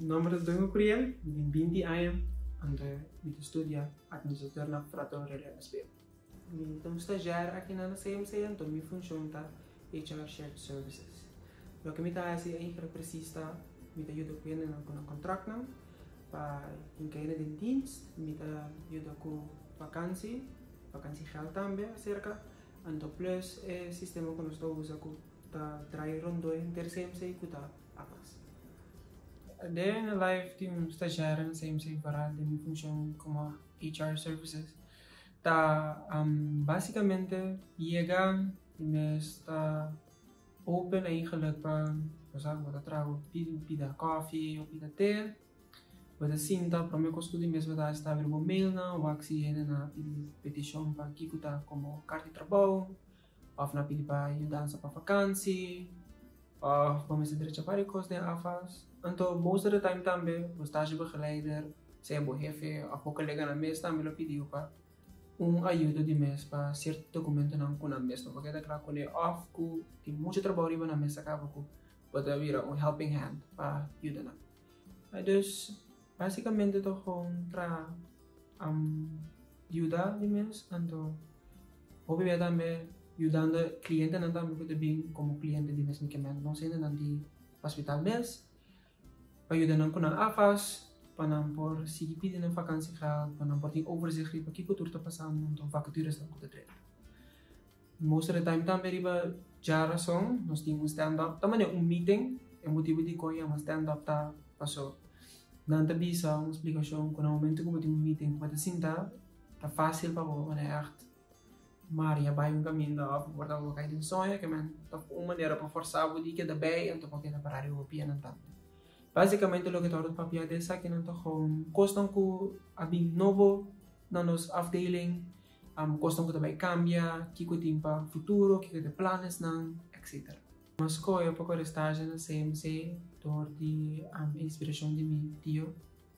Nomber ta Domingo Curiel, mi tin 20 aña, anto mi ta studia administrateur na Frater Aurelio SBO. Mi ta un stagiair aki na CMC, anto mi funcion ta HR Shared Services. Loke mi ta haci eigenlijk precies ta, mi ta yuda cu hendenan cu nan contractnan pa hinca hende den dienst, mi ta yuda cu vakantie, vakantiegeld tambe acerca, anto plus e sistema cu nos ta usa cu ta draai rondó henter CMC cu ta APAS. A day in the life di un stagiair na CMC, vooral den mi funcion como HR Services, ta basicamente yega y mes ta open eigenlijk pa bo sa bo ta traha pida koffie of pida te. Bo ta sinta, prome cos cu di mes bo ta haci ta abri bo mailnan, wak si hende na pidi peticion pa kico ta como carta di trabou of na pidi pa yudansa pa vakantie of bo mester drecha varios cos den afas. Anto most of the time tambe bo stagebegeleider, sea bo hefe of bo coleganan mes tambe lo pidi bo pa un ayudo di mes pa cierto documentonan cu nan mes no por keda cla cune of cu tin mucho trabou riba nan mes a caba cu bo ta bira un helping hand pa yuda nan. Dus basicamente ta gewoon traha yuda di mes, anto hopi bia tambe yudando clientenan tambe cu ta bin como cliente di mes medicamento, nos hendenan di hospital mes pa yuda nan cu nan afas pa nan por sigui pidi nan vakantiegeld, pa nan por tin overzicht riba kico tur ta pasando, anto vacaturesnan cu ta drenta. Most of the time tambe riba djarason nos tin un stand up, ta manera un meeting, e motibu dikon yama stand up ta paso nan ta bisa un splikashon ku na momento ku bo tin un meeting ku bo ta sinta ta fásil pa bo manera ègt maria bai un kaminda òf bo por ta bo kai den soño ke men ta un manera pa fòrsá bo di keda bei anto bo keda pará riba bo pianan tambe. Básikamente loke ta wòrdu papia den esakinan ta gewoon kosnan ku a bin nobo na nos afdeling. Kosnan ku ta bai kambia, kiko tin pa futuro, kiko ta e planesnan, etc. Mi a skohe pa kore stage na CMC dor di e inspirashon di mi tio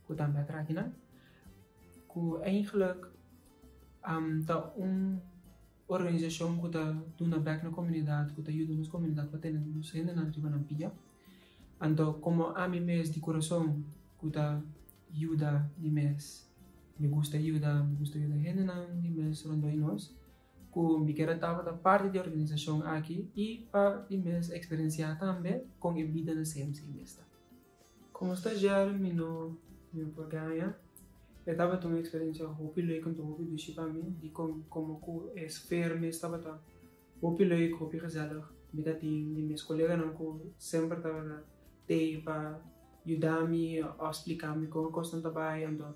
ku tambe a traha akinan, ku eigenlijk ta un organisashon ku ta duna bek na komunidat, ku ta yuda nos komunidat pa tene nos hendenan riba nan pia. Anto komo ami mes di kurason ku ta yuda di mes, mi gusta yuda, mi gusta yuda hendenan di mes rondó di nos, ku mi kier a tabata parti di e organisashon aki i pa di mes eksperensiá tambe kon e bida na CMC mes ta. Komo stagiario mi no mi por gaña, e tabata un eksperensia hopi leuk anto hopi dushi pa mi, dikon komo ku e sfeer mes tabata hopi leuk, hopi gezellig. Mi ta tin di mes koleganan ku semper tabata tei pa yuda mi òf splika mi kon e kosnan ta bai, anto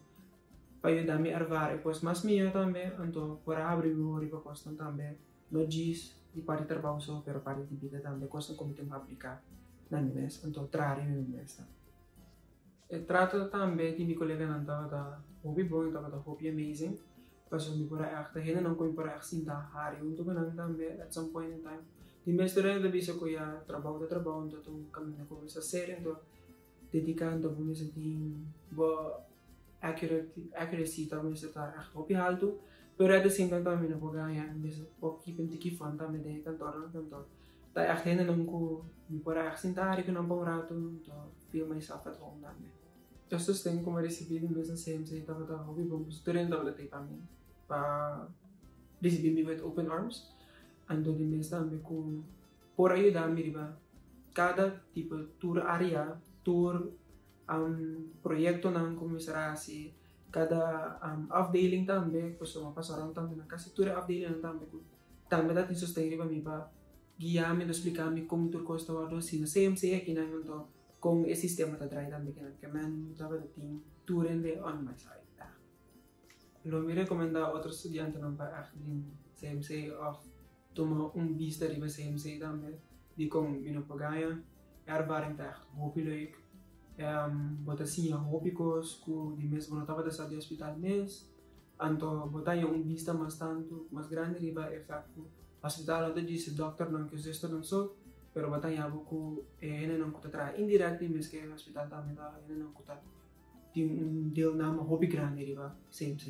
pa yuda mi ervara e kos mas mihó tambe, anto por a habri mi wowo riba kosnan tambe, no djis di parti trabou so, pero parti di bida tambe, kosnan ku mi tin ku apliká na mi mes, anto traha riba mi mes tambe. E trato tambe di mi koleganan tabata hopi bon i tabata hopi amazing, pasobra mi por a ègt ta hendenan ku mi por a ègt sinta hari huntu ku nan tambe at some point in time. Tin bes tur hende ta bisa ku ya trabou ta trabou, anto ta un kaminda ku bo mester ser, anto dediká, anto bo mester tin bo accurate accuracy ta mester ta ègt hopi haltu, pero at the same time tambe mi no por gaña, mi mester por keep un tiki fun tambe den e kantornan, anto ta ègt hendenan ku mi por a ègt sinta hari ku nan pa un ratu, anto feel myself at home tambe. E sosten ku mi a risibí di mes na CMC tabata hopi bon, pasobra tur hende tabata tei pa mi pa risibí mi with open arms. Anto di mes tambe ku por a yuda mi riba kada tipo tur área, tur proyektonan ku mi mester hasi, kada afdeling tambe, pasobra mi a pasa rònt tambe na kasi tur e afdelingnan tambe ku tambe ta tin sosten riba mi pa guia mi, ta splika mi kon tur kos ta wòrdu hasi na CMC akinan anto kon e sistema ta draai tambe kinan. Ke men mi tabata tin tur hende on my side. Lo mi rekomendá otro studiantenan pa ègt bin CMC òf tuma un bista riba CMC tambe dikon mi no por gaña. E ervaring ta ègt hopi leuk. Bo ta siña hopi kos ku di mes bo no tabata sa di hospital mes. Anto bo ta haña un bista mas tantu, mas grandi riba e fèkt ku hospital no ta djis e dòkternan ku e zusternan so, pero bo ta haña bo ku e hendenan ku ta traha indirèkt di mes ku e hospital tambe ta hendenan ku ta tin un deelname hopi grandi riba CMC.